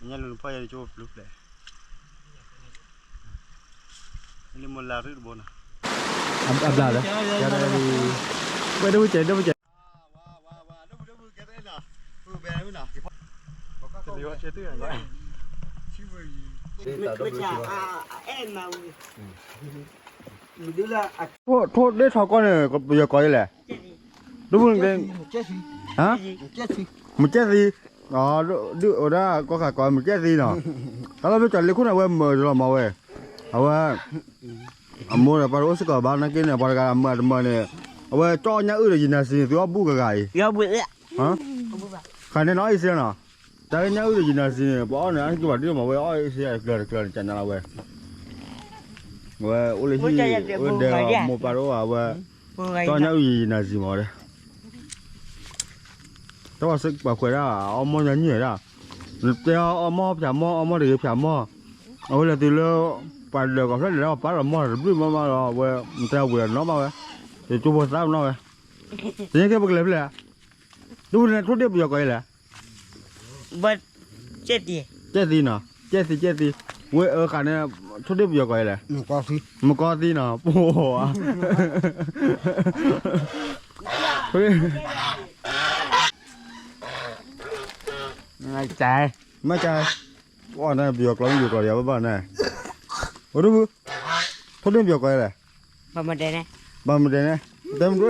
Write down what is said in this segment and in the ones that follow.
ညါလူၤနဖီၣ်ယၤန့ၣ် ကၠိပျူၤဖျဲး, လံမလၤရူၣ်တဘိနီၤ, အဘျါလၢ, ဝဲဒၣ်ဝဲကဲဒၣ်ဝဲကဲ, ထိၣ်ဒ့ထီၣ်ကီၢ်န့ၣ် ပယီၤကိးယဲလဲၣ်, ဒိၣ်မုၢ်, မုၢ်ကဲသံ, ဒ်အိၣ်ဒၣ်ကီၢ်ခးကိးမုၢ်ကဲသံနီၤ, တၢ်လီၢ်ဖဲကၠီၤလ့ခိၣ်န့ၣ် အဝဲမုာ်တလီၤမးဝဲ, အဝဲ အမိၢ်ဒီးပၢ်တအိၣ်စ့ၢ်ကီးဘၣ် နာ်က့န့ၣ် ပှၤတဂၤအမုာ်အတမုာ်န့ၣ်, အဝဲကၠီညၣ်အုၣ်ဒီးယံာ်နၤစံန့ၣ် သုအီၣ်ဘူၣ်ဂၤဂၤအံၤ, ခါန့ၣ်နီၤအံၤစ့နီၤ, တၢ်လၢညၣ်အုၣ်ဒီးယံာ်နၤစံန့ၣ် ပှၤအီၣ်န့ၣ် အကဘၣ်ဒ်မးဝဲအီၣ်အံၤစ့တကျၢၤတကျၢၤန့ၣ် ကနၤလီၤဝဲ, ဝဲအိၣ်လၢဟံၣ် အိၣ်ဒဲးအီၤ မိၢ်ပၢ်တအိၣ်ဘၣ်ဝဲ, ကၠီညၣ်အုၣ်ယံာ်နၤစံမးဝဲ, တၢ်ဝဲစ့ၢ်ပှၤခွဲးဒၣ် အီၣ်မီၢ်ညါညၣ်ဒၣ်, နတဲအီၣ်မီၢ်ဖၠးမီၢ် အီၣ်မီၢ်တဂ့ၤဖၠးမီၢ်, အဝဲလဲၤတုၤလၢ ပှၤဒၢးကီၢ်ဖျၢၣ်လဲၤလၢပၢ်လီၤမီၢ်တဘျုးမီၢ်မးလီၤ အဝဲ နတဲဝဲနီၢ်မးဝဲ, ယကၠိဖိသၣ်နီၢ်ဝဲ, တညါကဲပကလဲၤဖဲလဲၣ်, ဒ်ဝဲန့ၣ်ထိၣ်ဒ့ၣ်ပယီၤကိးယဲလဲၣ်, ကဲသံနီၤ ကဲသံ ကဲသံ, ဝဲအၢဃာ်န့ၣ် ထိၣ်ဒ့ၣ်ပယီၤကိးယဲလဲၣ်, မုၢ်ကီသံနီၤ ပှၤ မ့ၢ်ကၠဲ, အီၣ်န့ၣ်ပယီၤကျိာ်မ့ၢ်ယိၤကျိာ်ယၤဘၣ်ဘၣ်န့ၣ်, အိၣ်ဒိၣ်ဘု, ထိၣ်ဒ့ၣ်ပယီၤကိးယဲလဲၣ်, ဘၣ်မဒဲန့ၣ်, ဘၣ်မဒဲန့ၣ်, တဲမဒဲ,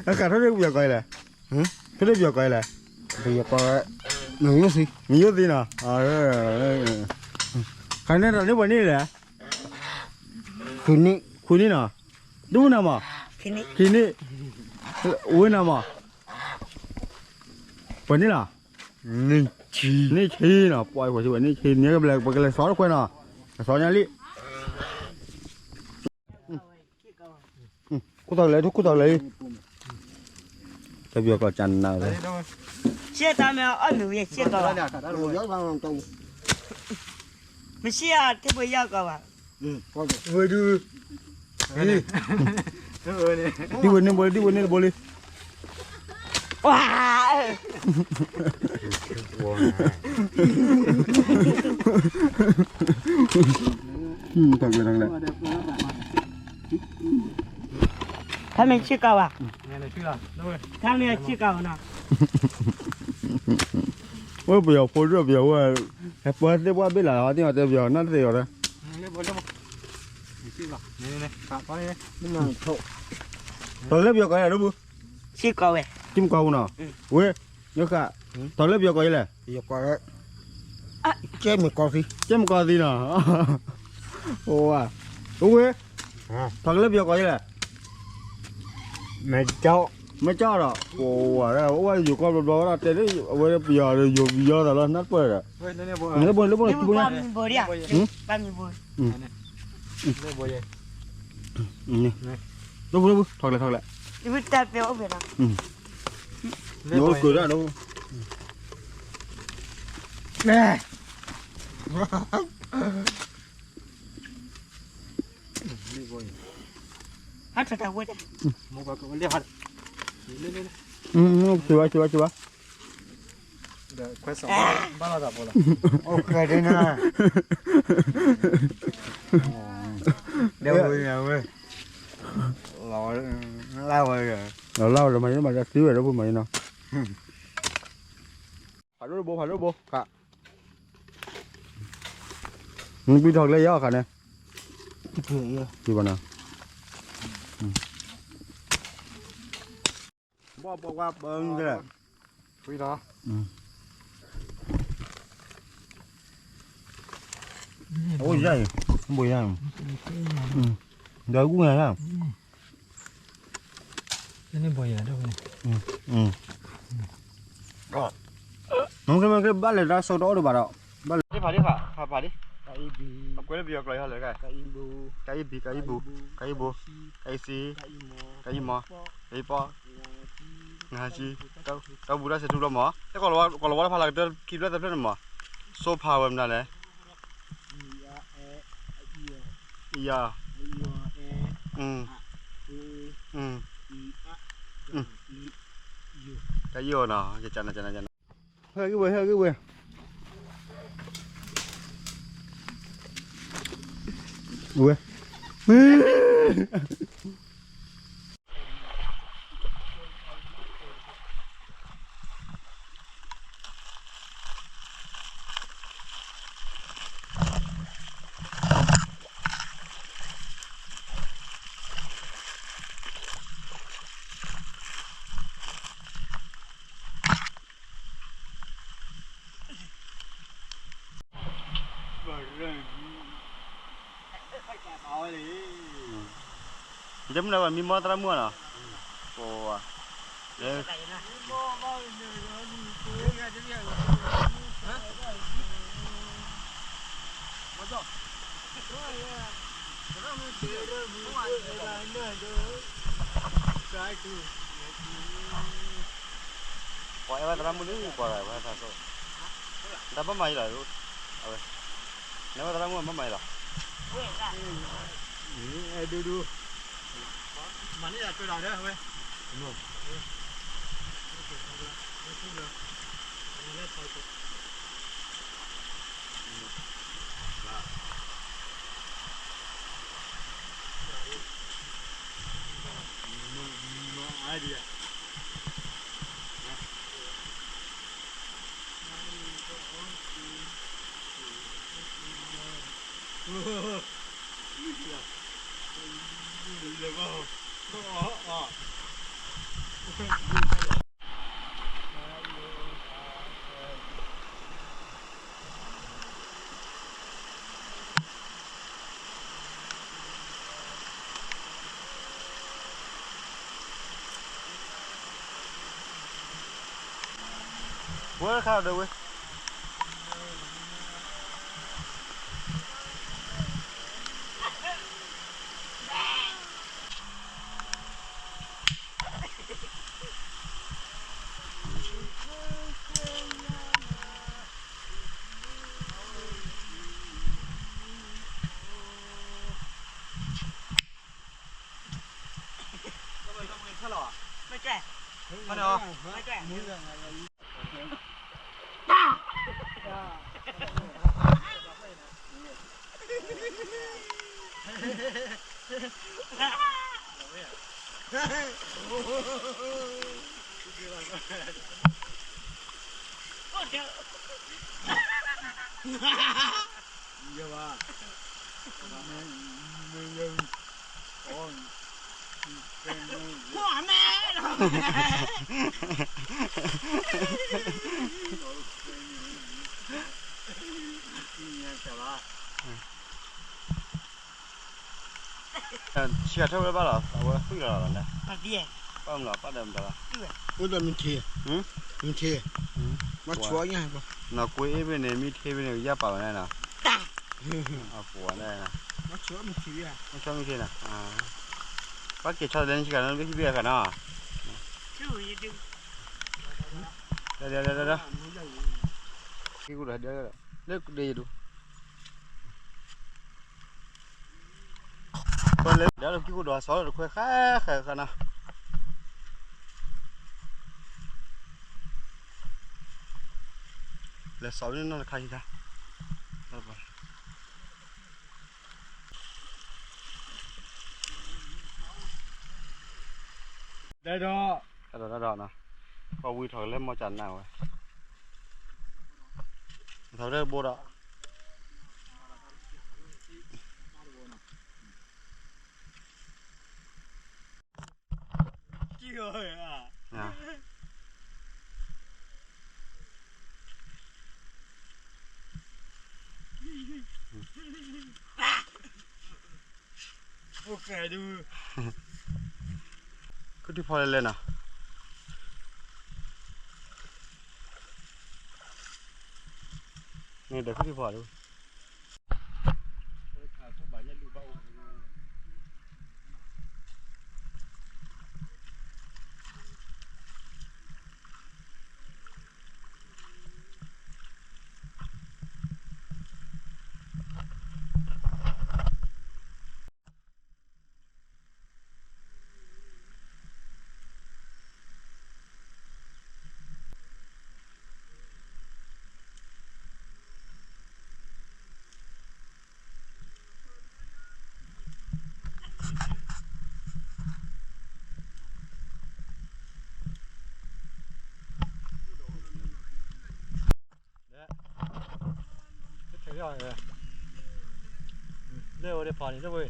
အဃာ်ထိၣ်ဒ့ၣ်ပယီၤကိးယဲလဲၣ်, ထိၣ်ဒ့ၣ်ပယီၤကိးယဲလဲၣ်, ပယီၤကိး, မယိၣ်သံ, မယိၣ်သံနီၤ, ခါန့ၣ်တၢ်န့ၢ်ပှဲၤနံၣ်လဲၣ်, ဃုနံၣ်နီၤ, ဒူၣ်နၤမး, ခံနံၣ်, ဝဲနၤမး, ပှဲၤနံၣ်လီၤ, နံၣ်ဆံနီၤ, ပှဲၤနံၣ်ဆံ, နံၣ်ဆံ, ပကလဲၤစီတခွဲနီၤ, ကစီညါလံ, ခိၣ်သီလဲၣ် ခိၣ်သီလဲၣ်, တပယီၤကီၢ်ကနၤဝဲ, ရှဲတၢ်မ့ၢ်အီၣ်မ့ၢ်ဝဲရှဲကီးဘၣ်, မ့ၢ်ရှဲအီၣ်ထံပယီၤကီးဘၣ်, ဝဲဒုး, ဒ်ဝဲန့ၣ်ဘိလံ ဒ်ဝဲန့ၣ်တဘိလံ, ဝါ, တၢ်မ့ၢ်ရှဲကီးဘၣ်, တၢ်မ့ၢ်ရှဲကီးဘၣ်နီၤ, ဝဲပယီၤဖိဒိၣ်ပယီၤဝဲ, ဟဲပှၤသ့ၣ်ပှၢ်ဘ့ၣ်လၢ်လီၤ သ့ၣ်အီၤတဲပယီၤနီတသ့ၣ်အီၤဒီး, ထီၣ်လၢပယီၤကီးလဲၣ်ဒိၣ်ဘု, ရှဲကီးဝဲ, ကၠံမကီးပူၤနီၤ, ဝဲ, ယဃာ်, ထီၣ်လၢပယီၤကီးယဲလဲၣ်, ကဲမကီးသံ, ကဲမကီးသံနီၤ, အိၣ်ဝဲ, ထီၣ်ကလၢပယီၤကီးယဲလဲၣ်, မ့ၢ်ကၠီဒီး, အိၣ်ဝဲယိၤကီၢ်ဘျီဘျီဝဲဒၣ်တဲလၢ အဝဲပယီၤဒီးယိၤပယီၤသးလီၤ နၢ်ပၢၢ်ဒီး, လၢဘိန့ၣ်လၢဘိန့ၣ်, လၢဘိန့ၣ်, လၢဘိန့ၣ်, ထီၣ်ကလဲၣ်ထီၣ်ကလဲၣ်, လၢဘိန့ၣ်, ဟးထီၣ်တၢ်ဝဲဒၣ်, စံးဘၣ်စံးဘၣ်စံးဘၣ်, ခွဲးစးဘၣ်လီၤသးဖိလီၤ, အိၣ်ဃဲဒ်နၤ, ဒဲဝဲဝဲ, လီၤ, လီၤလီၤမၤန့ၣ်မၤတၢ်သံဝဲဒီးဖိမၤန့ၣ်နီၤ, ဖးဒိၣ်တဘိ ဖးဒိၣ်တဘိ, နကွံာ်ထီၣ်ကလဲာ်ယၤအီၤခါန့ၣ်, ဘၣ်နၤ, ဘၣ်ပှၤပၢ်ကလဲၣ်, အိၣ်ယါအံၤ, ဘိယါအံၤ, ဒီးဂုၢ်နၤယါ, မ့ၢ်ကဲမ့ၢ်ကဲဘၣ်လဲၤတၢ်ဆိတအိၣ်ဒံးဘၣ်ဒီး, ဘၣ်လဲၤ, ဖးဒံးဖး, ဖးဒံး, အကွဲးလၢပယီၤကျိာ်ယါလဲၣ်, ကၢအံၤဘံ, ကၢအံၤဘံ, ကၢအံၤဘိ, ကၢအံၤစံ, ကၢအံၤမီ, ကၢအံၤပီ, နဟါစံ, တၢ်ဘူၣ်တၢ်စဲးထူဘျီမး, တၢ်ကိၢ်လီၤဝါတဖၣ်လၢကတၢၢ်ခံဖျၢၣ်သၢဖျၢၣ်န့ၣ်မး, စိဖးဝဲမနုၤလဲၣ်, ယၤ, အံၤ, အံၤ, တၢ်ယိၣ်နီၤ, ကနကနကန, ဟဲဂ့ၤဝဲ ဟဲဂ့ၤဝဲ, ဝဲ တဲမုၢ်လၢ်ဘၣ် မံမီၢ်သရၣ်မုၣ်နီၤ, ကိးဝါ, ပှၤအဲၣ်ဝဲသရၣ်မုၣ်လံ ပှၤဂၤဝဲသးသိး, တၢ်ဘၣ်မၤအံၤလီၤ, အဝဲ, နဝဲသရၣ်မုၣ်ဘၣ်မၤအံၤလီၤ, အဲၣ်ဒူဒူ, မၤန့ၢ်ယၤကၢၤဒီးဝဲ ဝဲခါဒီးဝဲ ဆံးအထၢၣ်ဝဲဘၣ်လီၤ အဝဲဃုလီၤလီၤလဲၣ်, ပၣ်မလီၤ ပၣ်ဒီးမတၤလီၤ, အိၣ်ဒီးမ့ၢ်ထံ, မ့ၢ်ထံ, မ့ၢ်ဆိညါ, နီၢ်ကွ့အ့ၣ်ဘ့ၣ်န့ၣ် မ့ၢ်ထံဘ့ၣ်န့ၣ် ကယၢ်ပာ်ဝဲန့ၣ်နီၤ, အပူၤဝဲန့ၣ်, မ့ၢ်ဆိမ့ၢ်ထံ, ပၣ်က့ၤဆီတလဲန့ၣ် ဆံးကၤန့ၣ် ဘ့ၣ်ဟံၣ်ဘ့ၣ်အခါနီၤ, ဒီးဒီးဒီးဒီး, က့ၤကူဒီးဒီး, လၢကဒ့ယဒိး ပလဲၤဒီးလၢကံၢ်ကိၣ်ဒီး စီၤလၢတခွဲခါခါခါနီၤ, လဲၤစီၤဝဲန့ၣ်နီၤတခါခံခါ, ဒီးဒီး, ဒီးဒီးနီၤ, ပှၤဝံထီၣ်ကလဲၤမီၢ်ကၠးနးဝဲ, ထီၣ်ကလဲၤဘိဒီး ခုထံဖီလဲၣ်လဲၣ်နီၤ, န့ၣ်ဒီးခုထံဖီလီၤ. လၢအိၣ်ဒံးဖီၣ်န့ၣ် ဒိၣ်ဝဲ အမ့ၢ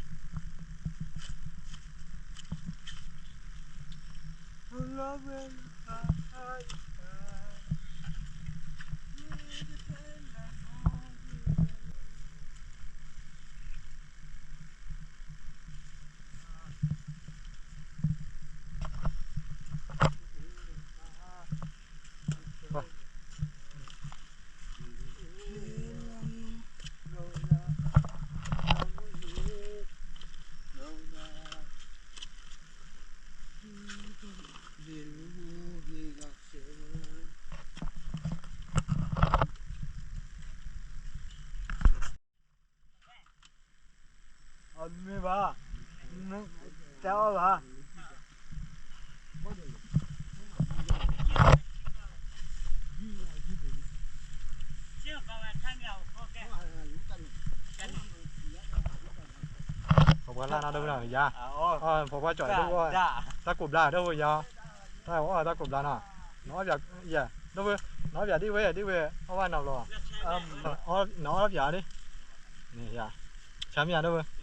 ်ဘၣ်, တၢ်အီၣ်ဘၣ်. ဖီၣ်ပှၢ်လၢ်နီၤ ဒိၣ်ဝဲနီၤ ယၤ, ဖီၣ်ပှၢ်ကၠီၣ်ဒိၣ်ဝဲ, တၢ်ကူးဘျါဒိၣ်ဝဲယၤ, တၢ်အီၣ်တၢ်ကူးဘျါနီၤ, နအီၣ်ပျး, ဒိၣ်ဝဲ, နအီၣ်ပျးဒ်ဝဲ ဒ်ဝဲ, အီၣ်ဘၣ်နီၤဘျီ, နအီၣ်ပျးဒ်, ဆါမ့ၢ်ဧါဒိၣ်ဝဲ,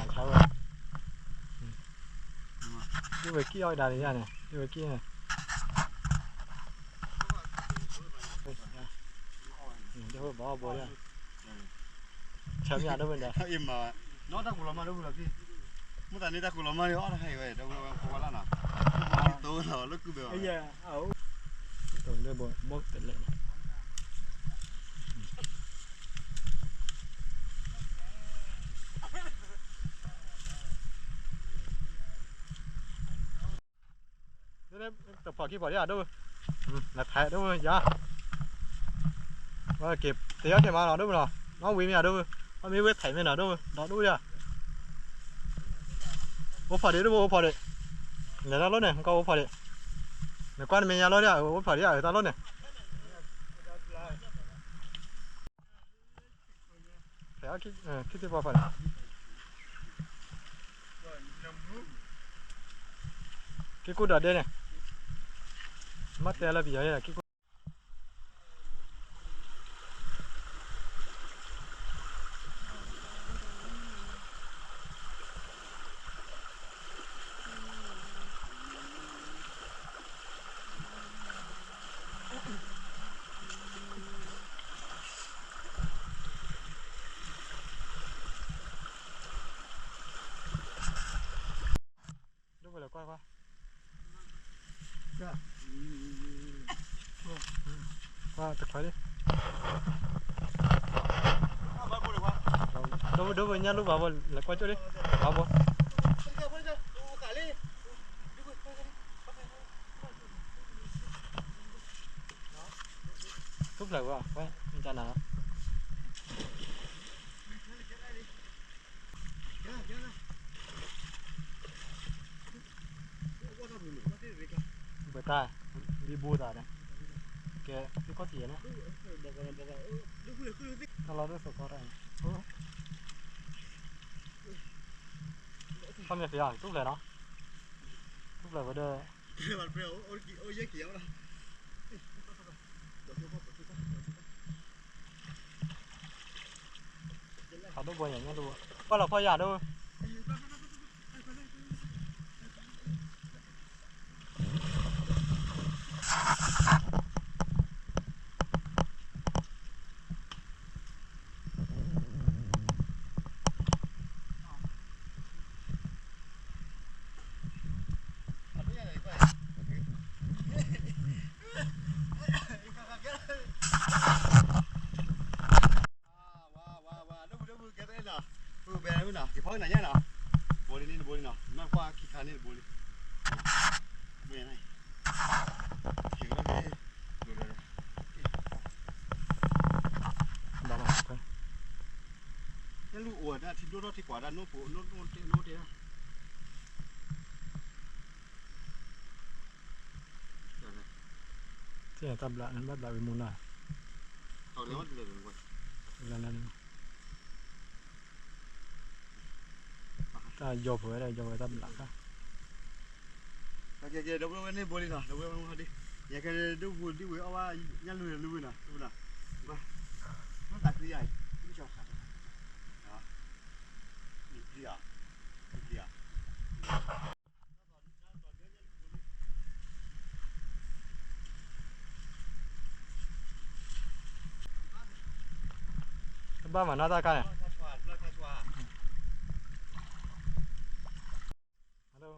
ဆါဝဲ, ဒ်ဝဲကံၣ်အီၣ်ဒၣ်န့ၣ်ယၤန့ၣ် ဒ်ဝဲကံၣ်န့ၣ် ဒ်ဝဲဘၣ်အီၣ်ဘိယၤ, ဆါမ့ၢ်ဧါဒိၣ်ဝဲဒီး, နီၢ်တၢ်ကူးလီၤမၢ်ဒိၣ်ဝဲလီၤဖံ, မ့ၢ်သးန့ၢ်တၢ်ကူးလီၤမၢ်န့ၣ် အီၣ်တၢ်ဟဲဝဲ ဒိၣ်ဝဲဖီၣ်ပှၢ်လၢ်နီၤ, သိလီၤလၢကုဘဲဝဲ, တိၤလၢဘိတလဲၣ်န့ၣ် တဖီၣ်ခံဖီၣ်ဒံးဧါဒိၣ်, နဖဲဒိၣ်ယၤ, က့ၤတယီက့ၤမးနီၤဒိၣ်မးနီၤ, နီၣ်ဝံၤမ့ၢ်ဧါဒိၣ်, အမ့ၢ်ဝဲဖဲမ့ၢ်နီၤဒိၣ်, ဒီဒိၣ်ဒံး, အိၣ်ဖီၣ်ဒံးဒိၣ်ဘိအိၣ်ဖီၣ်ဒံး, လဲၤတၢ်လိၣ်န့ၣ် နကအိၣ်ဖီၣ်ဒံး, နကွၢ်နမဲာ်ညါလိၣ်ဒံး အိၣ်ဖီၣ်ဒံးဧါ တၢ်လိၣ်န့ၣ် ဖဲအခံ, ခံထံၣ်ပှၤဖးန့ၣ်, က့ၤကူၣ်ဒီးဒဲန့ၣ်, မ့ၢ်တဲလၢပယီၤယဲ က့ၤကူၣ် ဒိၣ်ဝဲလဲၤကွၢ်ကွၢ်, ကွၢ်တခွါလံ, ဒိၣ်ဝဲဒိၣ်ဝဲညၣ်လူၢ်ဘၣ်ဘိ လဲၤကွၢ်ကၠိလံ, ဘၣ်ဘိ ထူၣ်ဖျဲးဝဲ, ဝဲမ့ၢ်တၢ်နၤလီၤ, ပတၢ်, ဘံဘူသးန့ၣ်, ကဲသ့ၣ်ခီၣ်ထံးယဲန့ၣ်, တၢ်လီၤဒိၣ်စိခီတၢ်န့ၣ်, ခီမ့ၢ်ဖဲအံၤ ထူၣ်ဖျဲးနီၤ, ထူၣ်ဖျဲးဝဲဒီး ဖးဒိၣ်ဘိညါညါဒိၣ်, ကွၢ်လီၤဖီၣ်ယၤဒိၣ်, ဝါ ဝါ ဝါ ဒိၣ်မုၢ် ဒိၣ်မုၢ် ကဲသ့နီၤ, ပူၤဘဲမုၢ်နီၤ, ယဖီၣ်နၤညါနီၤ, ဘိလံန့ၣ်တဘိလံနီၤ, မ့ၢ်ကွၢ်ခံခါန့ၣ်တဘိလံ, ဘိညါန့ၣ်, ကဲဝဲလၢ, တၢ်လူၢ်အိၣ်ဝဲဒၣ်ထံဒိၣ်ထီၣ်ထံကွၢ်ဒၣ်နိၣ်ဖိ နိၣ်နိၣ်တဲနိၣ်တဲဒၣ် တၢ်ဘျး ဘၣ်ဘျးဝံၤမူနီၤ, တၢ်ယီၤဖဲဝဲဒၣ် ယီၤဖဲဝဲတၢ်ဘျးခါ, ကဲကဲ ဒီပုၢ်ဝဲၢ်န့ၣ်ဘိလံနီၤ, ဒီပုၢ်ဝဲၢ်မုၢ်ဟီဒံး, ယကဲဒိၣ်ဖိဒံးဝဲအီၣ်ဘၣ်ညၣ်လူၢ်လူၢ်ဝဲနီၤ, ကွၢ်, မ့ၢ်သးခုယၤအံၤ တဘၣ်မၤနီၢ်တၢ်ခါန့ၣ်,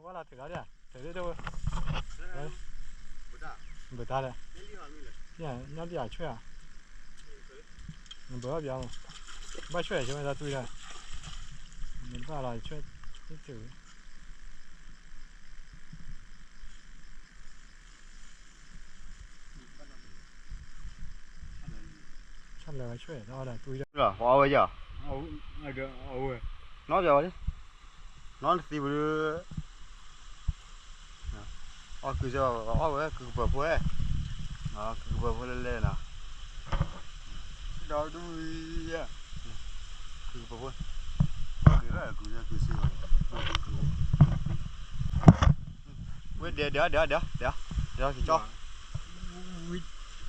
ဝဲလီၤထုးလီၤဒၣ်, ထုးဒၣ်, ဘုးတၢ်ဒီး, ညၣ်လံၣ်အဆွဲၣ်ဧါ, နဘုးဘၣ်ပျီ, ဘၣ်ဆွဲၣ်ဆၢဝဲတၢ်တွံၢ်ဒီး, နဘၣ်လီၤဆွဲၣ်, ဆၣ်လဲၤဝဲဆွဲၣ်, အီၣ်ဝဲယၤ, နီၢ်ပျီဝဲ, နီၢ်တသံပူၤ, အီၣ်ကုစၢၤ, အီၣ်ဝဲကုကပၢၤဖိ, ကုကပၢၤဖိလဲၤလဲၤနီၤ, ဒီးဒူ, ကုကပၢၤဖိ, ဝဲဒဲးဒဲးဒဲးဒဲးဒဲး, ကဲဒဲးအီၣ်,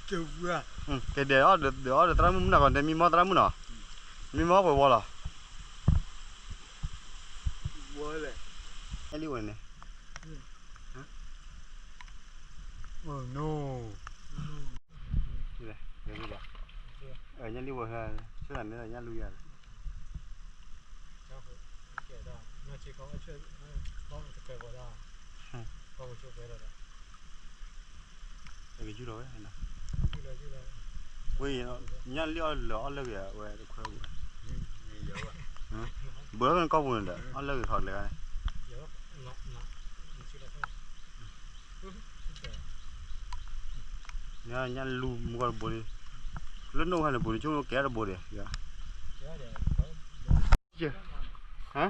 ဒဲးအီၣ်ဒီးသရၣ်မုၣ်မုၣ်နီၤ, ကီးတဲမံမီၢ်သရၣ်မုၣ်နီၤ, မံမီၢ်ပှဲၤဝီလီၤ, လံဝဲန့ၣ်, ညၣ်လံဝဲ, ဆိၣ်တၢ်န့ၣ်ညၣ်လူယၤ, ဝဲ, ဝဲ, ညၣ်လံအီၣ်လၢအီၣ်လၢဂ့ၤဝဲတခွဲ, ဘၣ်ကီၢ်ပူၤန့ၣ်ဒီး အီၣ်လၢဂ့ၤခီကျဲဂၤန့ၣ်, ညၣ်လူမုၢ်ကီၢ်တဘိန့ၣ်, လၢနိၣ်ခါန့ၣ်ပူၤန့ၣ် ဆိကမိၣ်ကဲတဘိဒီး, ဟါ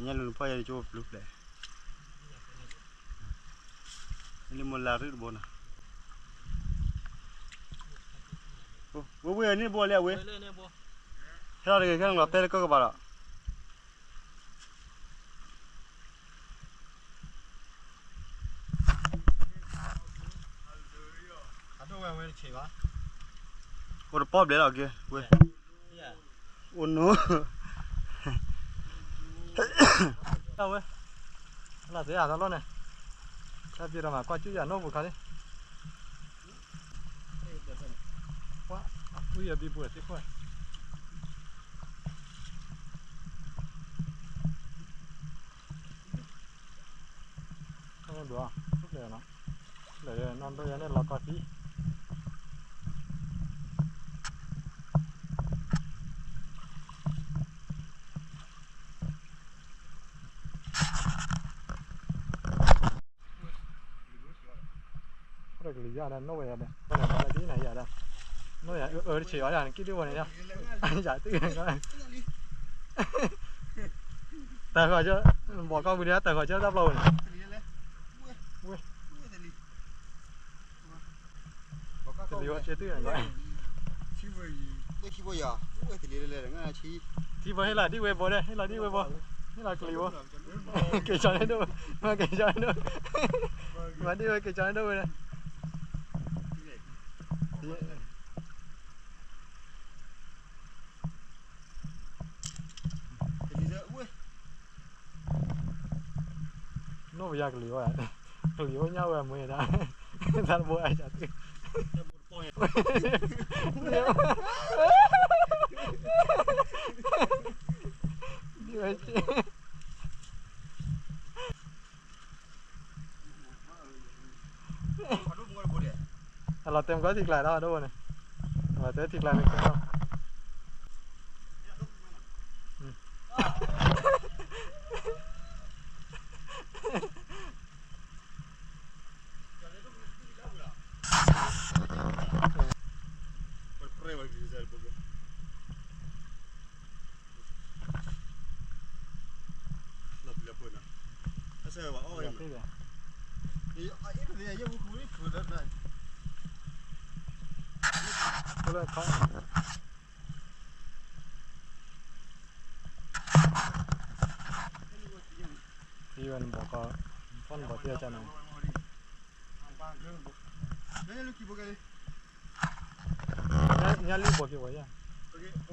ညၣ်လူနဖီၣ်ယဲန့ၣ် ကၠိပျူၤဖျဲး, လံမိၢ်လၢ်ရံၣ်တဘိနီၤ, ဝဲဝဲန့ၣ်ဘိလဲၣ်ဝဲ, ဟဲလီၤတဂ့ၤ ခဲလီၤတဲတကၢၢ်ကဘၣ်ဒီး အိၣ်တပီၢ်ဘျဲးလီၤက့ၤဝဲ, အိၣ်နိ, ဝဲ, လၢသ့အသီလီၤန့ၣ်, တၢ်ပျံၤဒီးမၤကွၢ်ကၠူၣ်ယၤနိၣ်ပူၤခါလံ, ကွၢ်, အကွံအဘံဘူအသ့ၣ်ခိၣ် ဒိၣ်, လၢနီၢ်ဒိၣ်ယၤန့ၣ်လီၤကီသံ, အိၣ်ဒီးကလံၤယၤဒီး နိၣ်ဝဲယၤဒီး ဒ်နၤယၤဒီး နိၣ်ယၤအၢတဆံးအီၤဒၣ် နကံၣ်ဒုၣ်ဝဲန့ၣ်ဒီး ယၤတၢ် တၢ်ဃီၤကၢ ဘီကီၢ်ပူၤဒီး တၢ်ဃီၤကၢတၢ်ပျီပူၤန့ၣ် ဝဲ တလံၤဝဲကဲတုၢ်န့ၣ် ထံဖိယၤ ထံဖိဟ့ၣ်လီၤဒ်ဝဲဘိဒီး ဟ့ၣ်လီၤဒ်ဝဲဘိ ဟ့ၣ်လီၤကလံၤဘိ က့ၤကၠီန့ၣ်ဒိၣ် မ့က့ၤကၠီန့ၣ်ဒိၣ် မၤဒ်ဝဲက့ၤကၠီန့ၣ်ဒိၣ်ဝဲ နိၣ်ပယါကလံၤဝဲ ကလံၤဝဲညါဝဲအမွေဒၣ် တၢ်တဘိအစး ဒ်ဝဲ အလီၤတဲမကီၢ်ထံကျါဒီး ဒိၣ်ဝဲန့ၣ် အလီၤတဲထံကျါန့ၣ်ကဲထီၣ် လၢခီ နဘီကီ, ဖီနဘီတ့ၢ်အကၢ်နီၤ, ညၣ်လံဘီက့ၤဝဲယါ,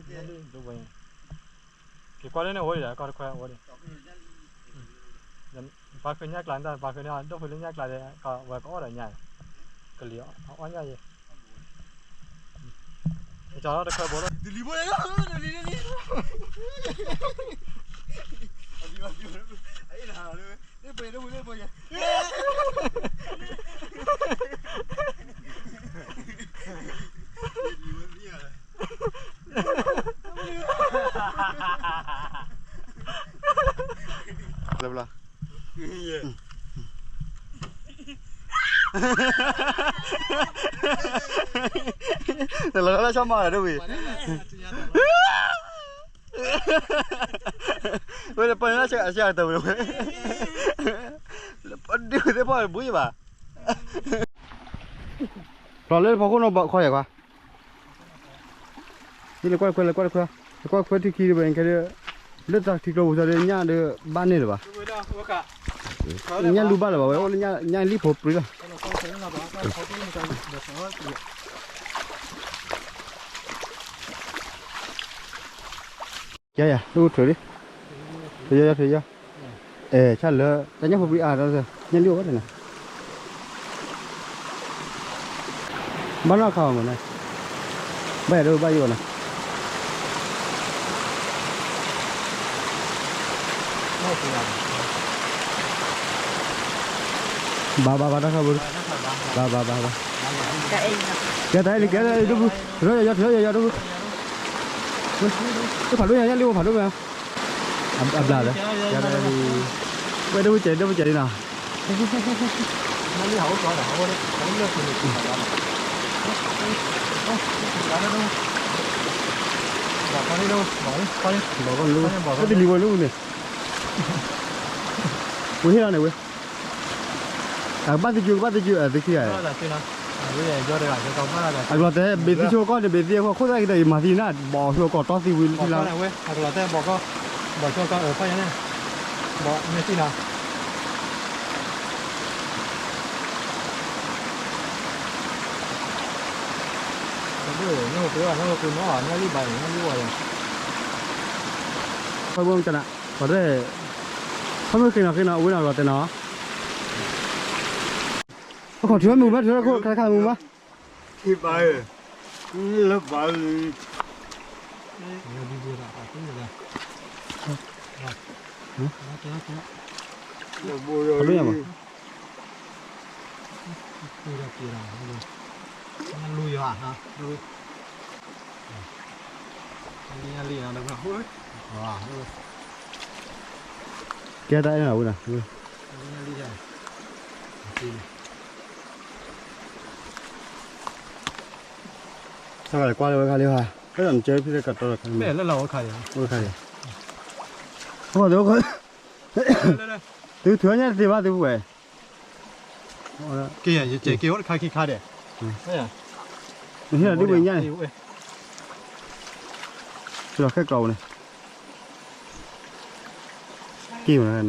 ညၣ်လံဒိဝဲ, က့ၤကွၢ်လၢန့ၣ်အိၣ်ဒံးဒီး ကီၢ်တခွဲအိၣ်ဒံး, ပာ်ဃုာ်ညၣ်ကျါန့ၣ် ပာ်ဃုာ်န့ၣ် ဒိၣ်ဖုလၢညၣ်ကျါဒီး ဝဲကအီၣ်ဒီးညါ, ကလံၤအီၣ်ညၣ်ယဲ, ကၠီတခွဲဘိလီၤ, တလံၤဘိလီၤ, တလံၤ, တလံၤ, လၢဘျီ, တလီၤလၢဆီမၤဒီးဝံၤ, ဝဲပၢၢ်န့ၣ်လၢအဆၢကတၢၢ်ဝဲ, ပဒုးသ့ၣ်ဖီၣ်ဘုယဘၣ်, ဖျိးလၢဖီခိၣ်နီၣ်ဘၣ်ခီယဲၢ်ခွါ, ဟံးလဲၤကွၢ်တခွဲ လဲၤကွၢ်တခွဲ, လဲၤကွၢ်တခွဲထံခံဒီး ဘၣ်ခဲဒီး, လၢတၢ်ထံကျိပူၤသးဒီးညၣ်ဒီးဘၣ်န့ၢ်လၢၤဘၣ်, ညၣ်လူဘၣ်လၢၤဘၣ်ဝဲ အိၣ်လၢညၣ်လံၣ်ဖိပြံလီၤ, ကဲယၤ ဒိၣ်ထၢလံ, ထၢယၤယၤ ထၢယၤ, အဲ ဆၣ်လၢ တၢ်ညၣ်ဖိပြံအါဒီး ညၣ်လံၣ်အိၣ်ဝဲတနီၤ, ဘၣ်နီၢ်ခါအီၤမးနီၤ, ဘၣ်ယၤဒိၣ်ဘၣ်ယိၣ်နီၤ, ဘၣ်ဘၣ်ဘၣ်တၢ်ခါဘိ, ဘၣ်ဘၣ်ဘၣ်ဘၣ်, ကဲတၢ်အဲၣ်လံ ကဲတၢ်အဲၣ်လံ ဒိၣ်ဖု, ထၢယၤယၤ ထၢယၤယၤ ဒိၣ်ဖု, ဖးဒိၣ်ညါ ညၣ်လံၣ်အိၣ်ဖးဒိၣ်မး, အဘျါဒီး, ဝဲဒိၣ်ပူၤကဲး ဒိၣ်ပူၤကဲးလံနီၤ, ဘီကီၢ်လံ, တလံၤဝဲလၢန့ၣ်, ဝဲဟ့ၣ်လီၤန့ၣ်ဝဲ, အကဘၣ်သကု ကဘၣ်သကု အသ့ခံဂၤ, အကလီၤတဲ ဘ့ၣ်သ့ၣ်ဆိကီၢ်န့ၣ် ဘ့ၣ်သ့ၣ်အခိၣ် ခိၣ်သၣ်က့ၤဒီး ယမၤသံနၤ ဘီဆိကီၢ်တီသံဝံၤလၢထံလီၤ, အကလီၤတဲ ဘီကီၢ်, ဘီဆိကီၢ် ဖးယဲၢ်န့ၣ်, ဘီမ့ၢ်သံနၤ ဖဲဘိကနၣ်, ခီၣ်ထံး, ခီမုၢ်ဃ့နီၤ ဃ့နီၤ ဝဲနီၤ လီၤတဲနီၤ, အခီၣ်ထံးမုၢ်မး ထံးခိၣ် ခါခါမုၢ်မး, ထံးဘါ, လၢဘါလံ, လၢဘိလီၤ, ကဲတၢ်အဲၣ်နီၤဝဲနီၤ, စးလဲၤကွၢ်လၢဝဲခါလံဟါ, ဖဲနကၢဖံးတၢ်ကတီၤလီၤခါ, မ့ၢ်လၢလီၤဝဲခါလံ, ဝဲခါလံ, အိၣ်ဒီး, သုထုးညၣ်တသ့ဘၣ်သုဝဲ, က့ၤယက့ၤက့ၤအိၣ်တခါခံခါဒီး, နဟ့ၣ်လီၤဒုးဝဲညၣ်န့ၣ်, လီၤခဲကျီဝဲန့ၣ်,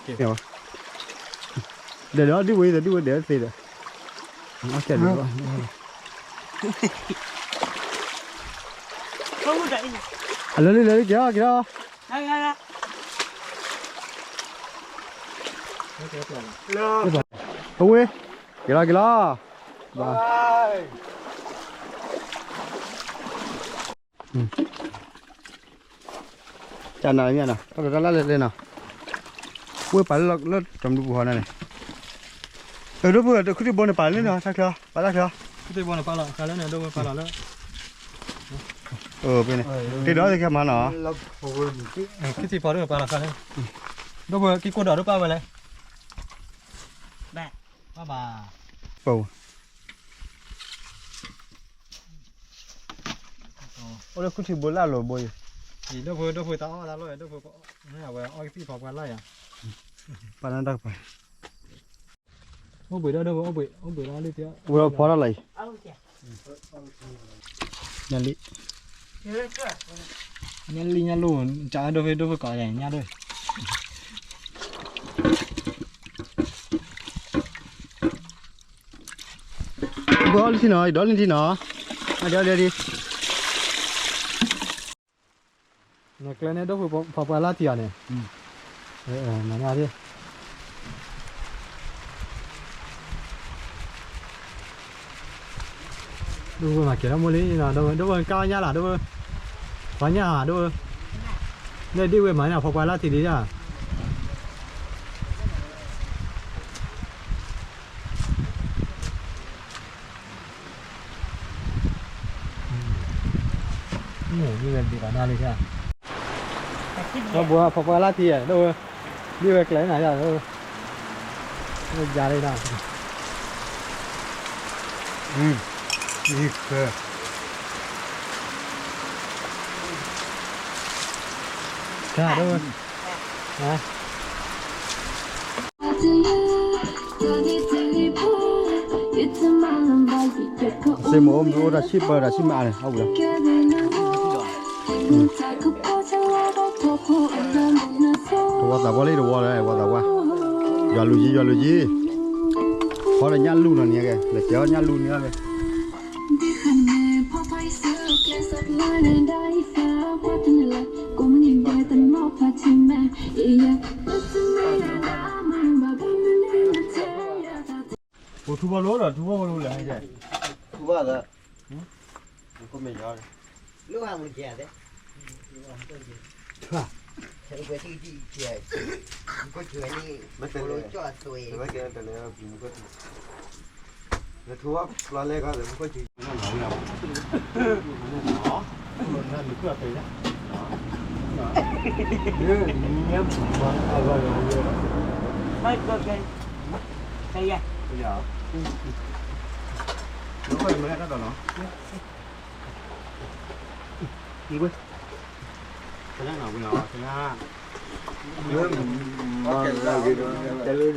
က့ၤဝဲ, ဒီးဒုးဝဲဒီးဒုးဝဲဒီးသ့ဒီး, အလၢလံလၢလံ က့ၤလီၤ က့ၤလီၤ, အဝ့ၢ်, က့ၤလီၤက့ၤလီၤ, ဘၣ်, ကနၤမ့ၢ်နီၤ တၢ်လီၢ်တၢ်လၢ်လဲၣ်လဲၣ်နီၤ, ဝ့ၢ်ပာ်လၢလီၢ်လၢတမူပူၤဟီန့ၣ်န့ၣ်, အဒိၣ်ဖု တခူၣ်ထံဘိန့ၣ် ပာ်လၢန့ၣ်နီၤ တၢ်ချၢ ပာ်တၢ်ချၢ, ခူၣ်ထံဘိန့ၣ် ပာ်လီၤခါလၢန့ၣ် ဒိၣ်ဖုပာ်လီၤလၢ, အဖဲန့ၣ်, က့ၤဒီးသ့ၣ်ခဲမးနီၤ, ခူၣ်ထံဘိဒိၣ်ပာ်လီၤခါလၢ, ဒိၣ်ဖုက့ၤကိၢ်ဒီးဒိၣ်ပာ်ဝဲလဲၣ်, ဘၣ်ဘၣ်, ပ အိၣ်လၢခူၣ်ထံဘိလၢအလိၤဘိအံၤ, ဒိၣ်ဖု ဒိၣ်ဖုတၢ်အီၣ်တၢ်လီၢ် ဒိၣ်ဖု အဝဲအီၣ်ကသံၣ်ဖီပှၤလၢ်ယၤ, ပာ်လၢတၢ်ကပၤ, အိၣ်ဘှံးဒီး ဒိၣ်ဖု အိၣ်ဘှံး အိၣ်ဘှံးဒီးလံတ့ၢ်, ဝဲဖီတၢ်လီၤအံၤ, ညၣ်လံ, ညၣ်လံ ညၣ်လိၣ် ကးဒိၣ်ဖု ဒိၣ်ဖုကိးညၣ်ဒိၣ် ဘၣ်လၢထံနီၤ ဒီးလၢထံနီၤ, အဒီးဒီးဒီး, နကျဲန့ၣ် ဒိၣ်ဖုဖီပှၤလၢထံအီၤန့ၣ်, မၤညါဒ် ဒိၣ်ဝဲမၤကဲၤထီၣ်မိၢ်လံနီၤ, ဒိၣ်ဝဲ ဒိၣ်ဝဲကါညါလၢ် ဒိၣ်ဝဲ, ပှၤညါဒိၣ်ဝဲ, လၢဒ့ၣ်ဝဲမၤညါ ဖီပှၤလၢထံဒံးဒၣ် ဒ်ဝဲဒံးဘၣ်နၤလံ, ဒီးဘိးဖီပှၤလၢထံဧၢ ဒိၣ်ဝဲ, ဒ်ဝဲကျဲၤနၤယၤ, ဒိၣ်ဝဲ, ယၤလံနီၤ, ဒိၣ်ဝဲ, စ့မ့ၢ်အိၣ်မ့ၢ်အိၣ်တၢ်ဆံၣ်ပၢတၢ်ဆံၣ်မးန့ၣ် အဝံၤလီၤ, တဝီသးပှၢ်လံ တဝီလၢ ဝီသးပှၢ်, ယွၤလူၤယံၤ ယွၤလူၤယံၤ, ဖီဒီးညၣ်လူၤနီၤန့ၣ်ကဲ လဲၤကဲအီၣ်ညၣ်လူၤန့ၣ်ကဲ အိၣ်ထူဘီလိဒီး ထူဘီလိလဲၣ်, ထူဘီလၢ မ့ၢ်ယီၤ လၢဟးမုၢ်ကဲးသဲး မ့ၢ်ကဲးတလဲၣ် မ့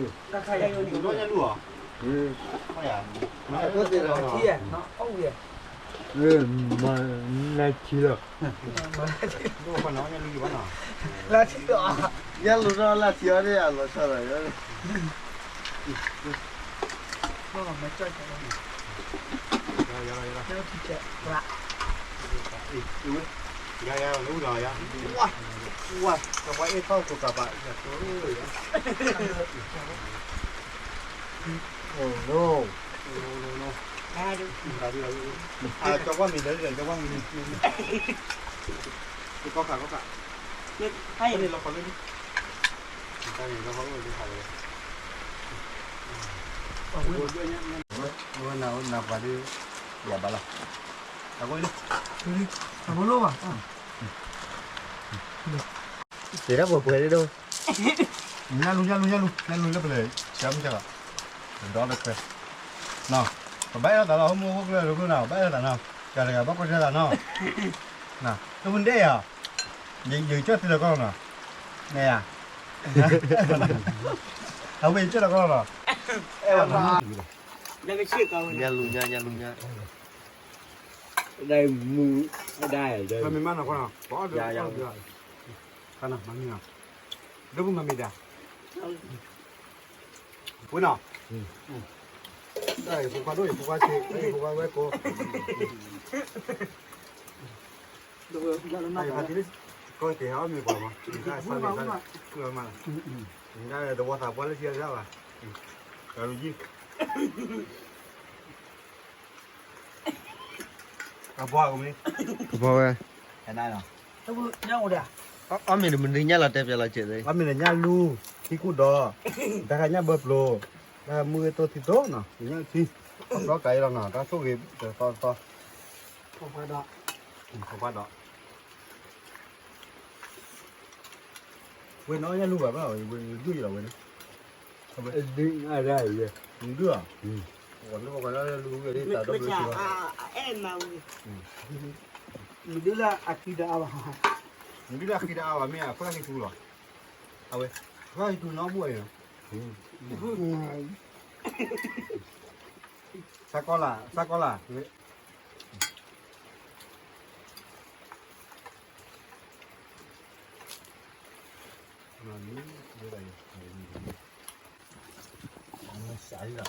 ၢ်ကဲးတလဲၣ် မ့ၢ်ကဲးတလဲၣ် မ့ၢ်ကဲးတလဲၣ် လၢထံလီၤ လၢထံလီၤ လၢထံအီၤန့ၣ် အလီၤဆီလီၤ ယၤ ယၤ လၢအူလီၤယၤ ဝါ ဝါ ကဝါအ့ၣ်ထီၣ်ကိၤကၤဘၣ် ယၤ အိၣ် no ကဝါမံၤဒီး ကဝါမံၤ ကီၢ်ခါ ကီၢ်ခါ တၢ်န့ၣ်လီၤခီလၢ တၢ်န့ၣ်လီၤခီလၢ တၢ်ခါလၢ နပှၤဒုး ယၤဘၣ်လီၤ အဃိလၢ အဃိလၢဘၣ် တ့ထီၣ်ပှဲၤပှဲၤလၢဒိၣ် ညၣ်လူၤ ညၣ်လူၤ ညၣ်လူၤ ညၣ်လူၤလၢပလဲၤ ကၢမုၢ်ကၢလီၤ ဒီတခွဲ နီၤ ပဘၣ်အဲၣ်လိာ်သးလီၤ ဟိမုၢ်ဟိၣ်ကျၢၢ်တဖျၢၣ်နီၤ ဘၣ်အဲၣ်လိာ်သးနီၤ ကၤတဂၤဘၣ်ကွၢ်ထွဲသးနီၤ တမုၢ်ဒဲးယၤ ယကၢၢ်သုလီၤကီၢ်နီၤ နဲယၤ အဝဲယကၢၢ်လီၤကီၢ်နီၤ အဲၣ်ဝဲနီၤ ညၣ်လူၤညၣ် ညၣ်လူၤညၣ် ဒၣ်မုၢ် ဒၣ် မ့ၢ်မနီၤ ခါနီၤ မၤမံၤနီၤ ဒိၣ်မုၢ်မၤမံၤဒၣ် ဝဲနီၤ တၢ်ယဖိခွါဒိၣ် ယဖိခွါဆံး ယဖိခွါဝဲကိး ကီၢ်တ့ၢ်ဟဲအီၣ်မ့ၤပှၤမး တၢ်ဆါန့ၣ် တၢ်လၢမးလီၤ တဝီသးပှၢ်လၢထံအီၤဒၣ်ဘၣ် ကလူးယံၤ အဘွားကမ့ၢ် ကဘီဝဲ အီၣ်မ့ၤတမနုၤညၣ်လီၤတဲပျးလီၤစဲးသ့ အီၣ်မ့ၤန့ၣ်ညၣ်လူၤ ထံကူၣ်ဒီး တၢ်ခါညၣ်ဘၢပျိ တၢ်မုၢ်ဂ့ၤတိၢ်ထံတိၢ်နီၤ ညၣ်ထံ အဘျီကၤအံၤလီၤနီၤ တၢ်ဆိၣ်ဂ့ၤတသီတသီ ဖိခွါဒီး ဝဲန့ၣ်အီၣ်ညၣ်လူၤဘၣ်ဘၣ် ဝဲဒုၣ်ယလီၤဝဲန့ၣ် ဒုၣ်အါဒၣ်ယဲ ဒုၣ်ဧါ ဝဲလၢပှၤကညီလၢလူၤဝဲဒၣ်တၢ်ဒီဘျၢစံလီၤ မ့ၢ်ဒုၣ်လၢအဃံတအါဘၣ် မ့ၢ်ဒုၣ်လၢအဃံတအါဘၣ် မ့ၢ်အခွဲးဟံးထူလီၤ အဝဲ ခွဲးဟံးထူနီၢ်ဘူၣ်အံၤ စးကီးလၢ စးကီးလၢ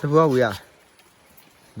တဘၣ်ဝံၤဧါ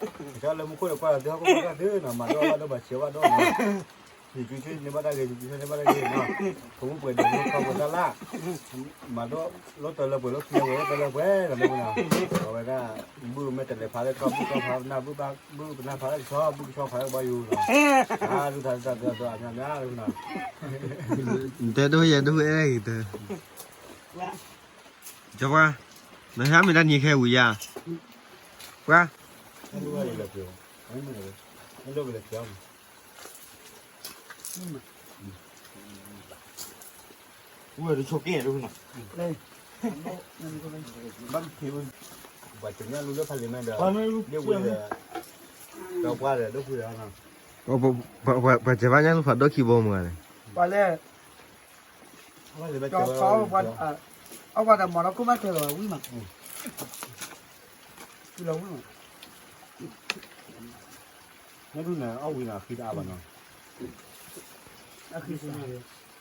ကၠီလၢမူခိၣ်ဒီးကွၢ်ဒီးသုဟီၣ်ခိၣ်ကွၢ်သုနီၤ မၤဒိၣ်ဘၣ်ဒိၣ်ဘၣ်ဆဲးဘၣ်ဒိၣ်နီၤ ယံၤကုဆ့န့ၢ်ဘၣ်တၢ်ဂ့ၤ ယံၤကုဆ့န့ၢ်ဘၣ်တၢ်ဂ့ၤနီၤ ပမူပှဲၤဒီးမူခီပှဲၤတၢ်လၢ် မၤဒိၣ်လိၣ်တၢ်လၢပှဲၤလိၣ်ခံဝဲတၢ်လၢပှဲၤလီၤမ့ၢ်နီၤ အဝဲဒၣ် ဘုၣ်မဲာ်တဲးလဲးဖးလၢကီၢ် ဘုၣ်ကီၢ်ဖးနၢ် ဘုၣ်ပနၢ်ဖးလၢကဆီ ဘုၣ်ကဆီဖးလၢကဘီယူၤနီၤ အါဒုးထါဒုးထါဒုးအါမးမးဒုးနီၤ တဲဒိၣ်ယဲဒိၣ်အဲၣ်ဂ့ၤတၢ် ကၠီပှၤ နဟဲမ့ၢ်တၢ်နံၤခဲဝံၤယါ ပှၤ ဝဲတဆိးက့ဒုးနီၤ ဘၣ်တ့ညၣ်လူလၢဖးလံာ်မဲဒီး ဒ့ဝဲဒီး ကၠီပှၤဒီးဒိၣ်ဖုဒီးနီၤ ပှၤစဲးဘၣ်ညၣ်လူဖးဒိၣ်ခံဘိမုၢ်ဂၤန့ၣ် ပှၤလဲၣ် ကၠီပှၤ အဝဲတၢ်မၤလီၤခိၣ်ဘၣ်ထွဲလီၤဝံၤမး လီၤဝံၤမး မ့ၢ်ဒုးန့ၣ် အီၣ်ဝံၤန့ၣ် အဃံတအါဘၣ်နီၤ အဃံစ